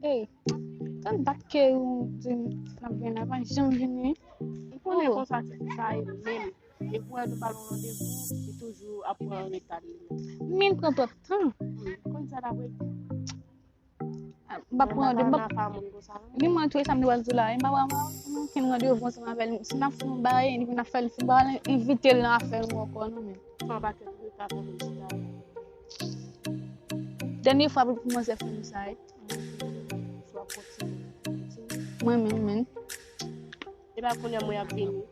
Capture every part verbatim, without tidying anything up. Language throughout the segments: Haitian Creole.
Ey, tann dat ke ou di n ap vin la, pa janm vini. Ou konnen konsa ti fi sa ye menm. Depi wè nou ba l yon randevou, li toujou ap pran reta li menm. Men l pran twòp tan. Konn sa n ap regle. M pa pran randevou. Nan pa moun konsa non. Li mwen tou, e sa m te pral di w la, e m pa pran okenn randevou ansanm avè l. Si n ap fè yon bagay, n ap fè l, si n pa invite l nan afè nou ankò non men. Fè yon pakèt reta pou nou chita. Dènye fwa pou l kòmanse fè nou sa, wi. Si w ap kontinye. Mwen menm, men. E pa kounye a mwen ap vini.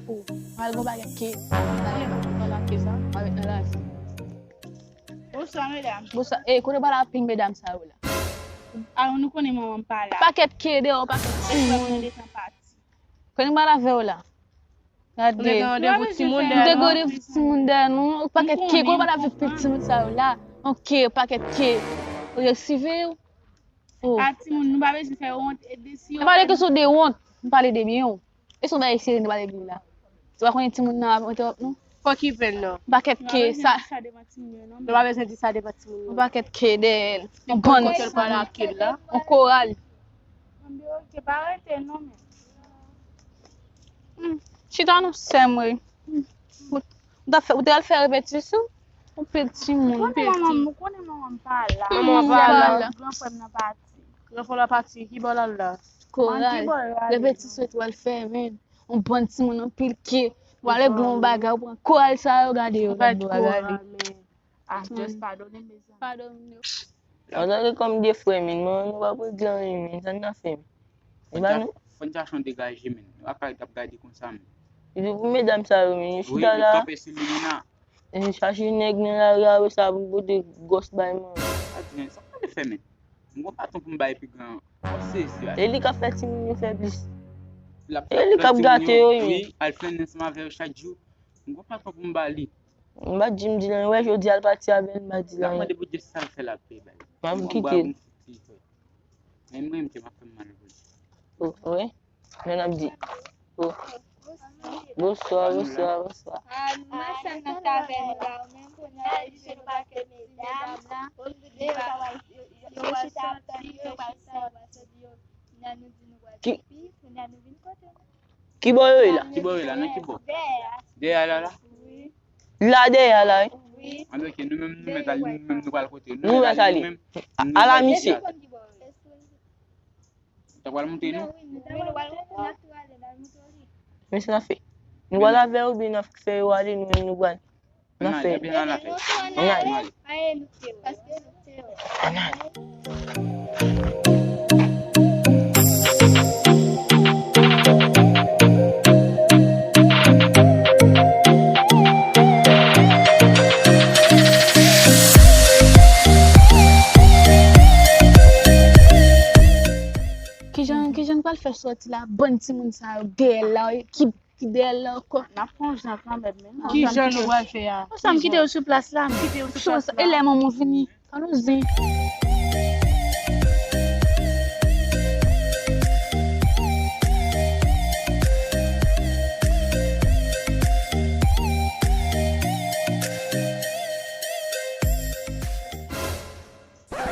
Ou pral gon bagay ke Mwen la ke sa. Avèk nan lavi. Bonswa medam. Bonswa. E kote w pral ap ping medam sa yo la? Alò nou konnen manman m pa la. Pakèt ke deyò, pakèt Mwen timoun. Mwen detan pati. Kote m pral avè w la? Gade. Ou te gen randevou timoun M dèyè te nou. Gade timoun dèyè nou. Pakèt ke, kote w pral avè pitit timoun sa yo la? Ok, pakèt ke. Ou resi veye w? Oh. A timoun nou pa bezwen fè wont e de si yo. M pale kesyon de wont. M pale de byen w. E son bagay serye nou pale de la. Ou pa konnen timoun nan ap entèwòp nou? Fòk i ven non. Pakèt ke sa. Sa devan timoun yo non. Nou pa bezwen di sa devan timoun Yon yo. Pakèt ke dèyè l. Yon Konn bann. Kote l pral ak l la. Yon koral. Mwen de oke pa rete non men. Hmm. Chita non sè m wi. Ou ta fè, ou te al fè repetisyon? Yon pil timoun. Ou konnen manman m, ou konnen manman m pa la. Manman pa la. Gran frè m nan pati. Gran frè w la pati, ki bò l al la? Koral. Repetisyon tou al fè men. Yon bann timoun anpil ke. Ou ale bon bagay, ou pran koral sa yo, gade yo, gade yo, gade. Ah, just padone mezanmi. Padone yo. Antanke kòm de frè men, mwen nou pa pou glanyen men, sa n ap fè men. E pa nou. Fò n chache yon degaje men. Nou pa ka ap gade konsa men. Epi pou medam sa yo men, yo Wi, chita yo la, kanpe sou li men nan. yo chache nèg nan lari a, sa pou pote gòs bay mwen. Sa di sa mwen fè men. M gon patwon pou m bay pi gran. Mwen sezi a. E li k ap fè timoun yo fè plis. L ap E li k ap gate yo, wi. Wi, al flennen ansanm avè yo chak jou. M gon patwon pou m ba li. M pa t janm di l anyen, wè jodi a l pati avè l, m pa di l L ap anyen. mande Bondye sa l fè l ap peye bay. M ap Mwen kite bwa l. M fout li fè. Men mwen menm ke m ap fè m mal pou li. Oh, wè. Men n ap di. Oh. Bonswa, bonswa, bonswa. Ah, nou machann nan tavèn la, ou menm kounye a, li se nou pa ke medam la. Yo chita ap tann yo, yo pa sa yo, paske yo, kounye a nou di nou pral Ki- pipi, kounye a nou vin kote nou. Ki bò yo ye la? Ki bò yo la? Nan ki bò? Dèyè a. Dèyè a la la? La dèyè a la, wi. Wi. Anben oke, nou menm nou mèt al, nou menm nou pral kote. Nou mèt ale. Nou menm Ala nou misye. pral. Ou ta pral monte nou? Men nou pral monte, n ap tou ale la, nou tou ale. Men se n ap fè. Nou pral avè yo oubyen n ap fè yo ale, nou menm nou pral. N ap fè. Epi n al afè. N al. Aye nou te wè. Paske nou te wè. N al. Kijan, kijan n pral fè sòti la? Bann timoun sa yo dèyè l la, ki, ki dèyè l la ankò. N ap pran jan kanmenm men. Ki jan nou pral fè a? Ansanm kite yo sou plas la, men. Kite yo sou plas la. E lè manman w vini? An nou zen.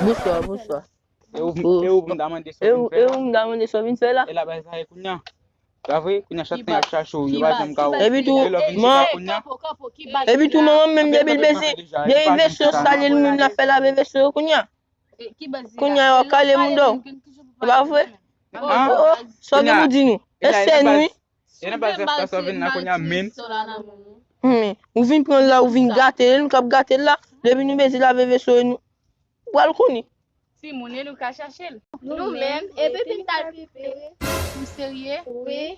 Bonswa, bonswa. E ou, e ou pou m ta mande sa E w ou, vin fè e la? ou m ta mande sa w vin fè la? E la bay sa e kounye a. Pa vre? Kounye a chak tan y ap chache w, yo pa janm ka wè w. Epi tou, E lè w vin man, chita kounye a. Epi tou manman m menm depi l beze, depi veso sale l menm l ap fè lave veso yo kounye a. Kounye a yo kale mouda w. E pa vre? Ah, Oh, oh, sa w gen pou di nou? E sè nou wi. E nan baz rèv sa w vin la kounye a men. Men, ou vin pran l la, ou vin gate l, nou k ap gate l la. Depi nou beze lave veso yo, nou pral konnen. Timoun yo nou ka chache l. Nou menm, e pipi n t al pipi wi. Ou serye? Wi.